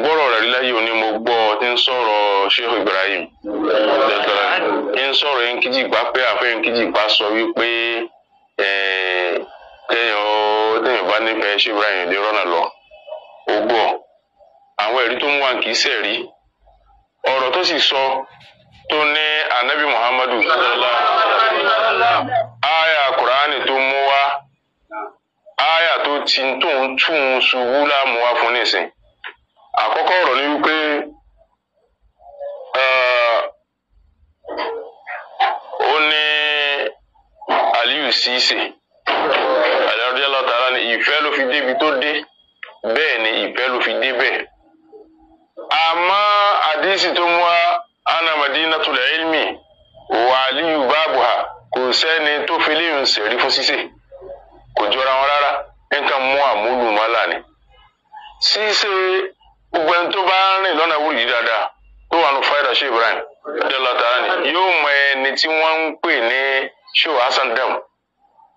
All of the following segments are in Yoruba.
Gbọ́rọ̀ rẹ̀ rí láyé òní, mo gbọ́ tí ń sọ̀rọ̀ Sheikh Ibrahim ń sọ̀rọ̀ Ẹnkíjìpá pé àfẹ́ Ẹnkíjìpá sọ wípé téèyàn bá nífẹ̀ẹ́ Sheikh Ibrahim lè rọ́nà lọ. Ó gbọ́ àwọn ẹ̀rí tó mú wa kì í sẹ̀rí ọ̀rọ̀ tó sì sọ tó ní anabi Muhammadu aya Kùránì tó mú wá, aya tó ti tó ń tún un ṣubú láàmú wá fún nísìn. Àkọ́kọ́ ọ̀rọ̀ ni wípé ó ní Aliyu Cisse radiyallahu ta'ala ní ìfẹ́ ló fi débi tó dé, bẹ́ẹ̀ ni ìfẹ́ ló fi dé bẹ́ẹ̀. Àmọ́ àdísì tó mú wá ana madinatul ilmi wa Aliyu babuha, kò sẹ́ni tó fi léyìn sẹ̀rí fún Cisse, kò jọra wọn rárá, nǹkan mú àmúlùmálà ni. Cisse gbogbo ẹni tó bá rìn lọ́nà wúrì yìí dáadáa tó wà ní fáìdà Sheikh Ibrahim radiyallahu ta'ala ni yóò mọ ẹni tí wọ́n ń pè ní Sheikh Hassan Dam.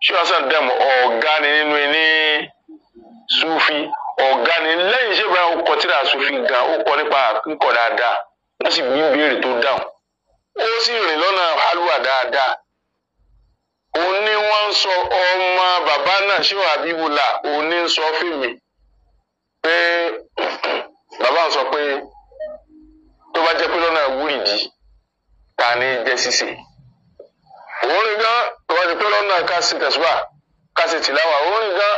Sheikh Hassan Dam ọ̀gá ni nínú ẹni Sufi, ọ̀gá ni lẹ́yìn Sheikh Ibrahim ó kọ tírà Sufi gan, ó kọ nípa kíkọ dáadáa, wọ́n sì bí béèrè tó dáhùn, ó sì rìn lọ́nà halwa dáadáa. Òun ni wọ́n ń sọ ọmọ bàbá náà Sheikh Habibullah, òun ní ń sọ fíìmù pé bàbá ń sọ pé tó bá jẹ́ pé lọ́nà wúrìdì ta ni jẹ́ Cisse. Òun rí gan tó bá jẹ́ pé lọ́nà ká sí tẹ̀síwá ká sí tìláwà, òun rí gan,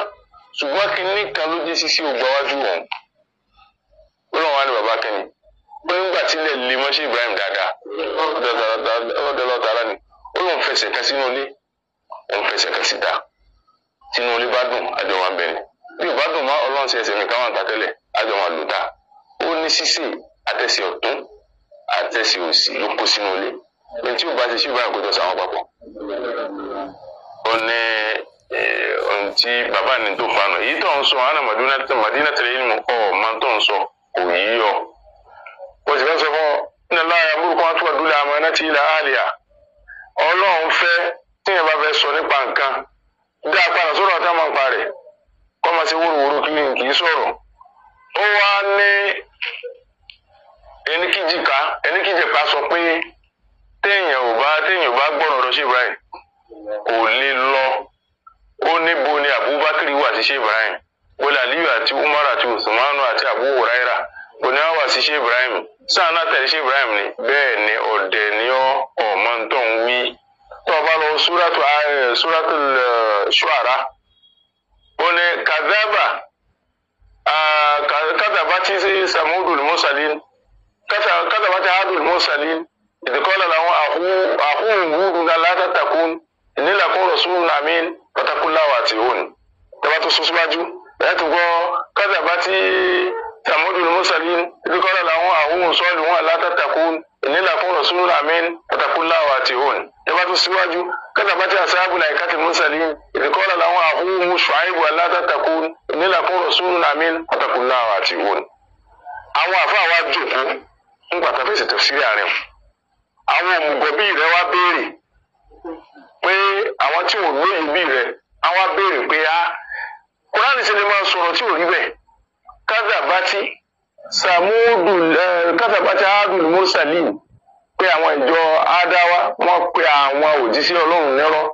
ṣùgbọ́n kínní kan ló jẹ́ Cisse ò gbáwájú òun. Ó lọ́wọ́ wá ní bàbá kẹ́ni ó nígbà tílẹ̀ lè mọ́ sí Ibrahim dáadáa ọ̀dọ́lọ́tara ni ó lóun fẹsẹ̀ kan sínú ilé, òun fẹsẹ̀ kan síta, sínú ilé bá dùn àjọ wọn bẹ̀rẹ̀, bí ò bá dùn mọ́ Ọlọ́run sí ẹsẹ̀ mi káwọn ta tẹ́lẹ̀ àjọ wọn lò ta. Ó ní Cisse àtẹsẹ̀ ọ̀tún àtẹsẹ̀ òsì ló kó sínú ilé, ní tí ò bá ti ṣe Ibrahim kó jọ sàwọn papọ̀. Ó ní ohun tí bàbá ní tó fa nù èyí tó ń sọ ana Madinatul Ilmi ọ̀ máa tó ń sọ kò yí ọ. Ó sì fẹ́ sọ fún ọ ní láyà burúkú wọn tó wà dúlẹ̀ àmọ́ ẹ̀ná tí ilẹ̀ àlìyà. Ọlọ́run fẹ́ tíyẹn bá fẹ́ sọ nípa nǹkan dá padà sọ̀rọ̀ ọ̀tá máa ń parẹ̀ kọ́ máa ṣe wúruwúru kí ni kì í sọ̀rọ̀. Ó wá ní Ẹnikíjìká sọ pé téèyàn ò bá gbọ́rọ̀ ọ̀rọ̀ Sheikh Ibrahim kò lè lọ. Ó níbo ni Abubakar wà sí Sheikh Ibrahim, bó ni Aliyu àti Umar àti Usmanu àti Abu Huraira bó ni wọ́n wà sí Sheikh Ibrahim, sáà náà tẹ̀lé Sheikh Ibrahim ni. Bẹ́ẹ̀ ni ọ̀dẹ̀ ni ọ́ ọ̀mọ tó ń wí. Tó o bá lọ Suratul Shu'ara, ó ní kàdábà kàdàbàtì Samudul mursalin kàdàbàtì Adul mursalin idh qala lahum akhuhum Hudun la tattaqun inni lakum rasulun amin fattaqullaha wa ati'un. Tẹ́wá tó sún síwájú ẹ̀ tó gbọ́ kàdàbàtì Samudul mursalin idh qala lahum akhuhum Salihun la tattaqun inni lakum rasulun amin fattaqullaha wa ati'un. Tẹ́wá tó síwájú kàdàbàtì ashabul aikati mursalin idh qala lahum akhuhum Shu'aibun la tattaqun inni lakum rasulun amin fattaqullaha wa ati'un. Àwọn àfáà wa jókòó ńgbà tó fèsì tafsiri àárín o. Àwọn òmùgọ̀ bíi rẹ wá béèrè pé àwọn tí ò lóye bíi rẹ àwọn béèrè pé a Kùránì ṣe lè máa sọ̀rọ̀ tí ò rí bẹ́ẹ̀. Kàdàbàtì Samudu kàdàbàtì Adul mursalin pé àwọn ìjọ Ádáwá wọ́n pe àwọn òjíṣẹ́ Ọlọ́run nírọ́.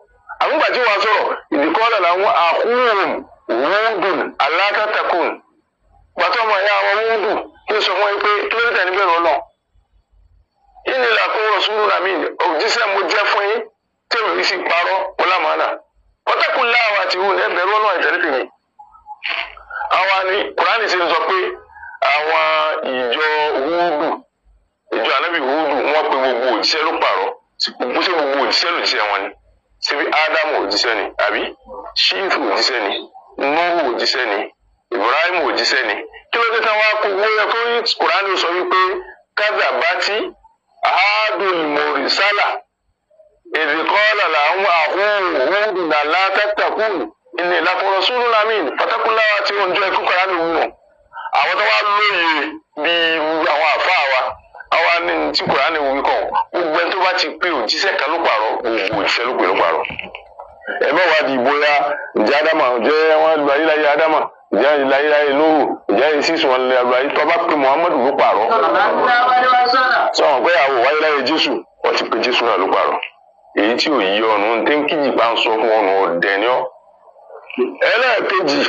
Àmúgbà tí wàá sọ̀rọ̀ ìdíkọ́lá làwọn àkúrùn wúdùn alákàtàkùn gbàtọ́ ọmọ ìyá àwọn wúdù kí n sọ fún yín pé kí ló dé tẹ̀ níbẹ̀rù Ọlọ́run. Inni lakum rasulun amin, òjíṣẹ́ mo jẹ́ fún yín tí èmi sì parọ́ ọlámàánà. Wattaqullaha wa ati'un, ẹ bẹ̀rù Ọlọ́run ìtẹ̀lé tèmi. Àwa ni Kùránì ṣe ń sọ pé àwọn ìjọ wúdù, ìjọ ànábì wúdù, wọ́n pe gbogbo òjíṣẹ́ ló pààrọ̀. Ṣé gbogbo òjíṣẹ́ lòjíṣẹ́ wọn ni? Ṣebí Ádámù òjíṣẹ́ ni, àbí? Ṣífù òjíṣẹ́ ni, Núhù òjíṣẹ́ ni, Ibrahim òjíṣẹ́ ni. Kí ló dé táwọn akó wọ́n yẹ kó Kùránì sọ wípé kàdàbàtì Adul mursala idh qala lahum akhuhum Hudun la tattaqun inni lakum rasulun amin fattaqullaha wa ati'un. Jọ ikú Kùránì wúnà. Àwọn tó wá lóye bíi àwọn àfáà wa àwa ní tí Kùránì wí kàn gbogbo ẹni tó bá ti pé òjíṣẹ́ kan ló pààrọ̀, gbogbo òjíṣẹ́ ló pè ló pààrọ̀. Ẹ má wá di bóyá ǹjẹ́ Ádámà jẹ́ wọ́n lu ayélujára Ádámà Ìjẹ́ láyéláyé Nuhu, ìjẹ́ sísun wọn lè ayé tó bá pe Muhammadu ló pààrọ̀. Sọ̀rọ̀ pé àwọn wáyé láyé Jésù, wọ́n ti pe Jésù náà ló pààrọ̀. Èyí tí ò yí ọ̀nù ń tẹ́ ń kíjì bá ń sọ fún ọ̀nà ọ̀dẹ̀ ni ọ́. Ẹlẹ́ẹ̀kejì,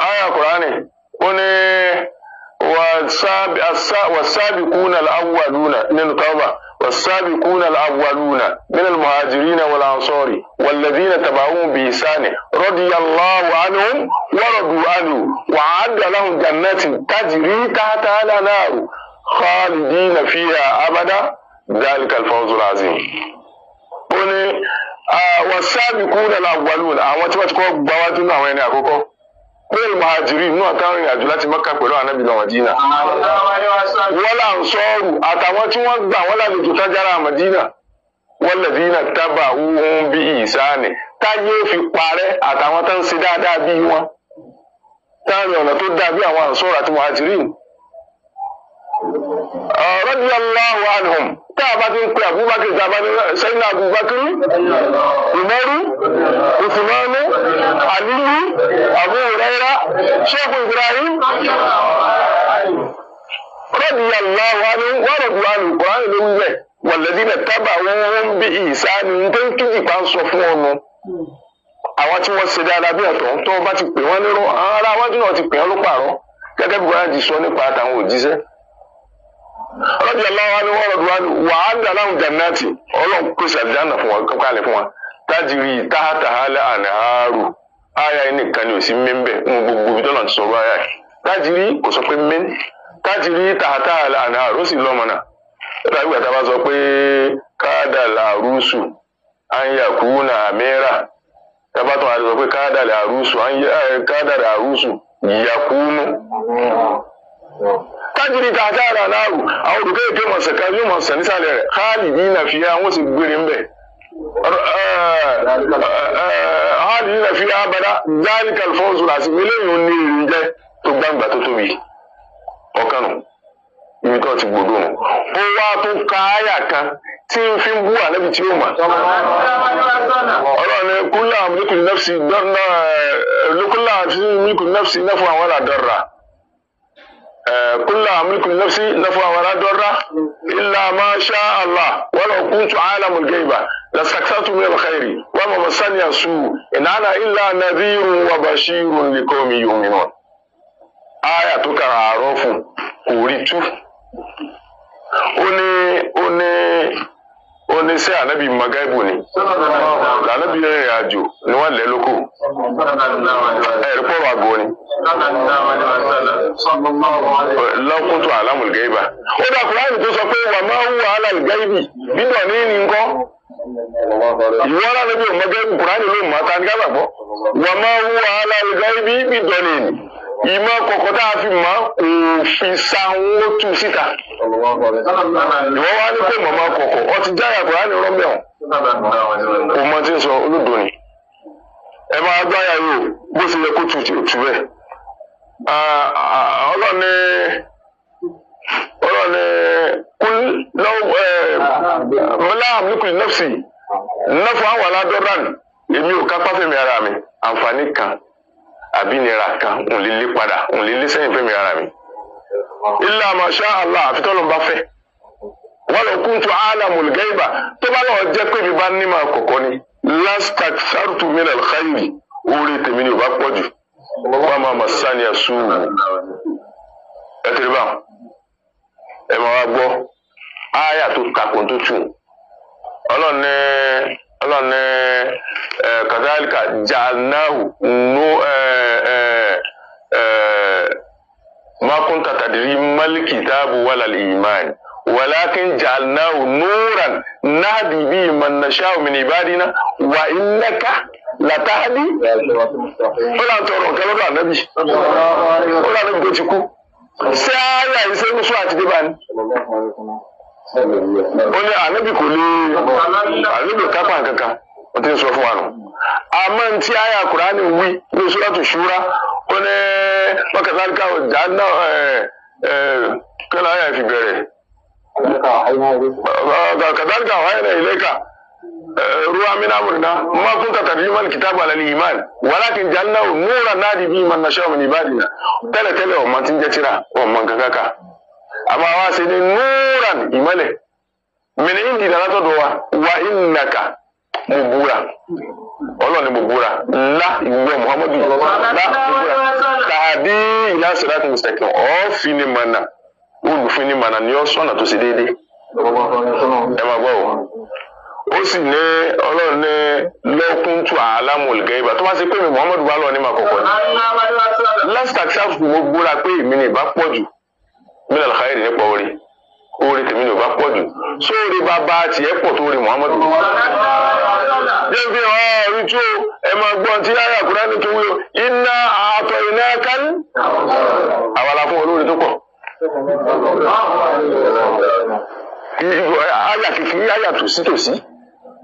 àyá Kùránì, ó ní wasabiquna al-awwaluna nínú Tawba, wasabiquna al-awwaluna min al-muhajirina wal-ansari walladhina taba'uhum bi ihsani radiyallahu anhum wa radu anhu wa a'adda lahum jannatin tajri tahtaha al-anharu khalidina fiha abada dhalika al-fawzul azim. Ó ní wasabiquna al-awwaluna, àwọn tí wọ́n ti kọ́ gbáwájú náà àwọn ẹni àkọ́kọ́ bẹ́ẹ̀ muhajiri inú àtàwọn ìrìn àjò láti Mẹ́kà pẹ̀lú ànábì lọ Mádínà. Wọ́n là ń sọ́ọ̀rù àtàwọn tí wọ́n gbà wọ́n lálejò tájára Mádínà. Walladhina taba'uhum bi ihsani, táyé fi parẹ́ àtàwọn tó ń ṣe dáadáa bí wọn. Táàrin ọ̀nà tó dáa bí àwọn ànsọ́ọ̀rù àti muhajiri. Radiyallahu anhum, tá a bá ti ń pe Abubakar, tá a bá ní Sayyidina Abubakar, Umaru, Usmanu, Aliyu, Abu Huraira, Sheikh Ibrahim, radiyallahu anhum wa radu anhu, Kùránì ló wí bẹ́ẹ̀, walladhina taba'uhum bi ihsani, ń tẹ́ ń kíjì pa ń sọ fún ọnu. Àwọn tí wọ́n ṣe dáadáa bí ọ̀tọ̀ tó bá ti pè wọ́n lérò, àwọn ará wájú náà ti pè wọ́n ló pààrọ̀, gẹ́gẹ́ bí Kùránì ti sọ nípa àtàwọn òjíṣẹ́. Radiyallahu anhu wa radu anhu wa a'adda lahum jannati, Ọlọ́run pèsè àlùjánnà fún wọn, kọ́kálẹ̀ fún wọn. Tajri tahtaha al-anharu, àyà yìí nìkan ni ò sí mẹ́ńbẹ̀ ń gbogbo ibi tọ́lọ̀ ti sọ̀rọ̀ àyà yìí. Tajri kò sọ pé mẹ́ń, tajri tahtaha al-anharu ó sì lọ́mọ náà. Tàbí ìgbà tá a bá sọ pé káàdà làrúsù an yakuna amira, tábà tó wà sọ pé káàdà làrúsù káàdà làrúsù yakunu. Tajiri tahtaha al-anharu, àwọn olùkọ́ èké mọ̀sẹ̀ká yóò mọ̀sẹ̀ nísàlẹ̀ rẹ̀, khalidina fiha, wọ́n sì gbére ń bẹ̀. Khalidina fiha abada, dhalika al-fawzul azim, eléyìí ní ìrìn jẹ́ tó gbangba tó tóbi. Ọ̀kan nù, ibi tó ti gbòdo nù. Ó wá tó ka àyà kan tí ń fi ń bú ànábì tí ó mà. Ọlọ́run ní kulla amliku li nafsi kulla amliku li nafsi naf'an wala darra. كل أملك لنفسي نفعا ولا ضرا إلا ما شاء الله ولو كنت عالم الغيب لاستكثرت من الخير وما مسني السوء إن أنا إلا نذير وبشير لقوم يؤمنون. آية tó kàrà àárọ̀ fún kò rí tú. Ó ní sẹ́ ànábì magaibu ni lànábì rìnrìn àjò ni wọ́n lẹ́ lóko ẹ̀rí pọ̀rọ̀ àgọ́ ni. Lọ́kùntù àlámù gẹ́ìbà. Ó dà Kùránì tó sọ pé wà máa ń wà alàlùgẹ́ìbì bíbọ̀ ní ní nǹkan. Ìwọ aláàbí ò mọ gẹ́ìbì Kùránì ló mọ̀ ta ní ká gbàgbọ́. Wà máa ń wà alàlùgẹ́ìbì bíbọ̀ ní ní. Ìmọ̀ kọ̀kọ̀ tá a fi mọ̀ kò fi sanwó tú síta. Ìwọ wá ní pé mọ̀mọ́ kọ̀kọ̀ ọ ti jáyà Kùránì rọ́mẹ̀ọ̀. Kò mọ tí ń sọ olódò ni. Ẹ máa gbáyà yóò bó ṣe yẹ kó tù tù bẹ́ẹ̀. Ọlọ́ni ọlọ́ni kúl lọ́wọ́ amliku li nafsi naf'an wala darran, èmi ò kápá fẹ́mi ara mi àǹfààní kan àbí nira kan ń lè lé padà ń lè lé sẹ́yìn fẹ́mi ara mi. Illa ma sha Allah, àfi tọ́lọ́ bá fẹ́. Walau kuntu a'lamul ghaiba, tó bá lọ́ọ́ jẹ́ pé mi bá ní máa kọ̀kọ́ ni lastakthartu minal khayri, oore tèmi ni ò bá pọ̀ jù. Wọ́n máa ma sani ẹ̀sùn ẹ tẹ̀lé bá ẹ máa wá gbọ́ áyà tó takùn tó tù. Ọlọ́ni ọlọ́ni ẹ kàdálíkà ja'alnahu nù ẹ ẹ ẹ ma kunta tadri mal kitabu wala al-iman walakin ja'alnahu nuran nahdi bihi man nasha'u min ibadina wa innaka látàdí. Ó là ń tọrọ nǹkan lọ́dọ̀ ànábì. Ó là níbi tó ti kú. Ṣé àyà iṣẹ́ musu àti débà ni? Ó ní ànábì kò lè ànábì kápá kankan. Ó ti ń sọ fún wa nù. Àmọ́ ní tí àyà Kùránì wí ní Suratu Shura, ó ní wákàtí ọjà náà kí ló àyà fi bẹ̀rẹ̀? Kàdálíkà ọ̀hánà ilayka. Ruwa min amrina ma kunta tadri mal kitabu ala al-iman walakin ja'alnahu nuran nahdi bihi man nasha'u min ibadina. Tẹ́lẹ̀tẹ́lẹ̀ ọmọ tí ń jẹ́ tíra ọmọ nǹkan kàkà àmọ́ àwa ṣe ní nuran ìmọ́lẹ̀ min indina látọ̀dọ̀ wa wa innaka mo búra ọlọ́ọ̀ni mo búra ńlá ìwọ Muhammadu ńlá mo búra tàbí ila siratin mustaqim ọ̀ọ́fin ni mọ̀nà olùfin ni mọ̀nà ni ó sọ̀nà tó ṣe déédéé. Ẹ máa gbọ́ o. Ó sì ní ọlọ́run ní lọ́kùntù àlámùlùgẹ́ ibà tó bá ṣe pé mi Muhammadu bá lọ ní màá kọ̀kọ́ ni. Lásìkò sáfù mo búra pé èmi ni ìbá pọ̀ jù mílẹ̀ alkhairi nípa orí orí tèmi ni ìbá pọ̀ jù sórí bàbá tiẹ̀ pọ̀ tó rí Muhammadu. Jẹ́ fi hàn ọ́ rí tú ẹ máa gbọ́n tí yáyà Kúránì tó wí o iná àtọ̀ iná kan àwa la fún olórí tó pọ̀. Àyà kékeré àyà tòsítòsí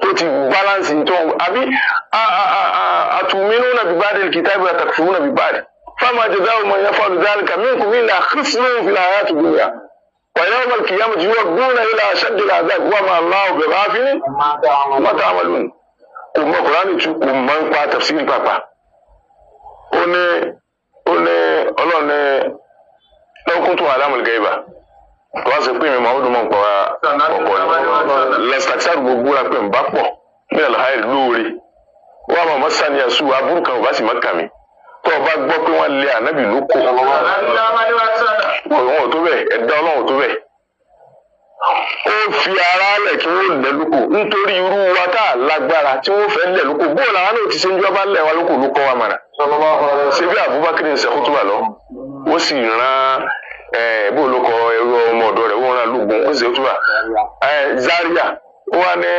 tó ti balance tó ń àbí atuminuna bibadil kitabi wa takfuruna bibad fama jazau man yafalu dhalika minkum illa khizyun fil hayati dunya wa yawma al-qiyamati yuradduna ila ashaddi al-'adhab wa ma Allahu bighafilin amma ta'malun. Kò mọ Kùránì tú kò mọ ń pa tafsiri pàpà. Ó ní ọlọ́run ní law kuntu a'lamul ghaiba tó wá sọ pé mi Muhammadu mọ̀ ń pa ọkọ̀ ni lẹ́sàtìsàrù gbogbo ra pé ń bá pọ̀ mí nàlá háyè lóore wọ́n àmọ́ mọ́sánìyà sùn aburú kan ò bá sì má kà mí tó o bá gbọ́ pé wọ́n lé ànábì ló kó wọn ò tó bẹ́ẹ̀ ẹ̀dá ọlọ́run tó bẹ́ẹ̀ ó fi ara lẹ̀ kí wọ́n lẹ̀ lóko nítorí irú wa tá a lágbára tí wọ́n fẹ́ lẹ̀ lóko bóòlù àwọn náà ti ṣe ń jọba lẹ̀ wa lóko ló kọ́ wa mọ̀nà ṣé bí Abubakar ń ṣe kútúbà lọ ó sì rán bó ló kọ ẹrú ọmọ ọ̀dọ̀ rẹ̀ wọ́n rán lógun ó sì túbà Zaria wọ́n ní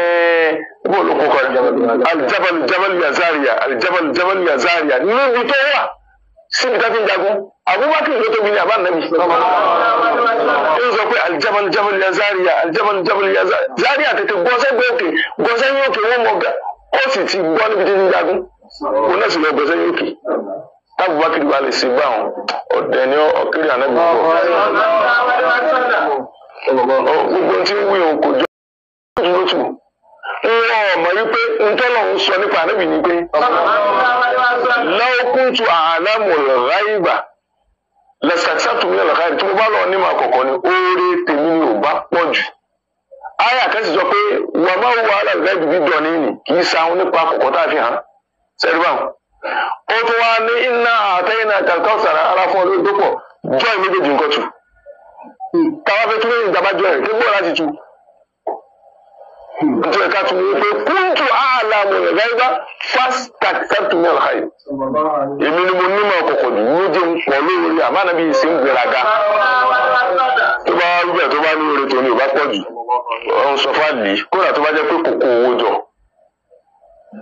bó ló kọ rẹ̀ alijabal jabal ya Zaria alijabal jabal ya Zaria níbi tó wà síbi tá ti ń jagun Abubakar ló tóbi ní àbá nàbì ó sọ pé alijabal jabal ya Zaria alijabal jabal ya Zaria tètè gbọ́sẹ́ gbé òkè gbọ́sẹ́ yín òkè wọ́n mọ̀ gà ó sì ti gbọ́ níbi tí ń jagun ó náà sì lọ gbọ́sẹ́ yín òkè. Abubakar wa lè ṣe gbà wọn ọ̀dẹ̀ ni ọ̀kẹ́rì ànábì bọ̀. Gbogbo tí ń wí òun kò jọ dúró tù. Wọ́n mọ̀ wípé ntọ́lọ̀ ń sọ nípa ànábì ni pé law kuntu a'lamul ghaiba lastakthartu minal khair tí mo bá lọ nímọ̀ àkọ́kọ́ ni oore tèmi ni ò bá pọ̀ jù. Àyà kan sì sọ pé wà má wà á lálẹ́ ibi dọ̀ní ni kì í sa nípa àkọ́kọ́ tá a fi hàn. Sẹ́rí báwọn ó tún wá ní iná àtẹ́yìnà kàlkọ́sàrà ara fún ọdún tó pọ̀ jọ́ ìméjèèjì nǹkan tù táwa fẹ́ tún lẹ́yìn ìjàmbá jọ ẹ̀ kí gbọ́ láti tu nítorí ká tún wípé kúntù àlàmù ẹ̀gáyébá fásitì ní ọ̀háyì èmi ni mo nímọ̀ ọkọ̀kọ̀ jù ní jẹ́ ń pọ̀ lórí àmánàbí ìsìn ń gbéraga tó bá wá rúbẹ̀ tó bá ní oore tó ní ò bá pọ̀ jù ọ̀hún sọ fáàlì kódà tó bá jẹ́ pé kòkó owó jọ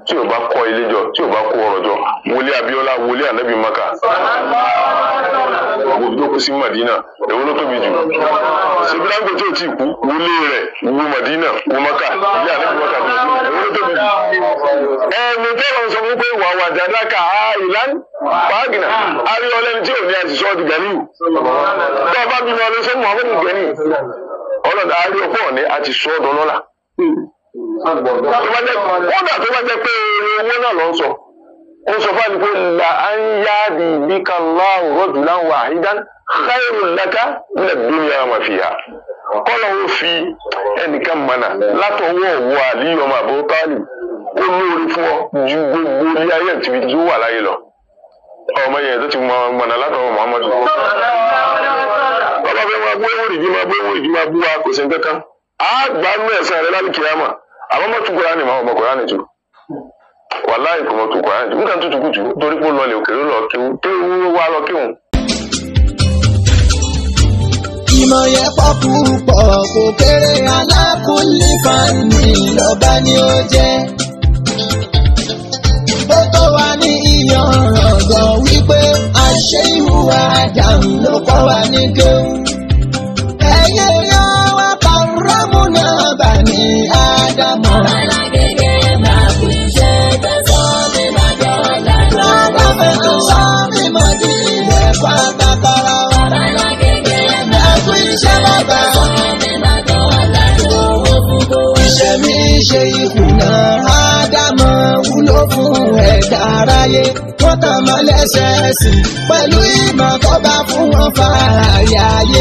tí o bá kọ́ ilé jọ tí o bá kó ọrọ̀ jọ wọlé Abíọ́lá wọlé Ànábì Maka gbogbo kú sí Madina èwo ló tóbi jù ṣebí Dangote ò tí ì kú wọlé rẹ̀ wo Madina wo Maka ilé Ànábì Maka èwo ló tóbi jù. Ẹni tẹ́lọ̀ ń sọ fún pé wà wà jàdáka á ìlànà fàágìnà àríọlẹ́ni tí ò ní àṣìṣọ́ ọdún Ganiyu tó o bá bímọ ọdún sọ Muhammadu Gani ọlọ́dà àrí ọkọ̀ ní àti sọ ọdún lọ́la kódà tó bá jẹ́ pé owó náà lọ sọ ó sọ fún àdìpé là á ń yá di bíkà Allahu rajulan wahidan khairun laka mina dunya wa ma fiha kọ́lọ̀ ó fi ẹnìkan mọ̀nà látọwọ́ ọ̀wọ́ Àlí ọmọ Abu Talib ó lóore fún ọ ju gbogbo ilé ayé àti ibi tó wà láyé lọ ọmọ yẹn tó ti mọ̀nà látọwọ́ Muhammadu. Bàbá fẹ́ máa bú ewúrì jí máa bú ewúrì jí máa bú wa kò sí nǹkan kan á gbà nú ẹ̀san rẹ lálẹ́ kìámà àmọ́ mọ́tò Kùránì máa ọmọ Kùránì jù wàláì kò mọ́tò Kùránì jù nǹkan tutù kùtù torí pé ó lọlẹ̀ òkèrè lọ kéwú kéwú wá lọ kéwú. Ìmọ̀ yẹn pọ̀ púpọ̀ kò kéré alákùnlé fani lọ́ba ni ó jẹ́. Ó tó wa ní ìyànràn wípé àṣẹ ìhùwà Ádámù ló kọ́ wa ní kéwú. Ẹyẹ yọ wá kàrámù náà bà ní Ádámù. Alágége máa kú iṣẹ́ tẹ̀sán mi máa dọ̀la. Lábàbẹ̀ tó sọ mí mọ̀ di ilẹ̀ pátákárá wa. Alágége máa Ẹ kú iṣẹ́ bàbá. mi máa dọ̀la. Owó gbogbo Iṣẹ́ mi ṣe ìkùnà fún ẹ̀dá aráyé. Wọ́n tàn mọ́ lẹ́sẹ̀ẹ́sì pẹ̀lú ìmọ̀ tó bá fún wọn fààyè ayé.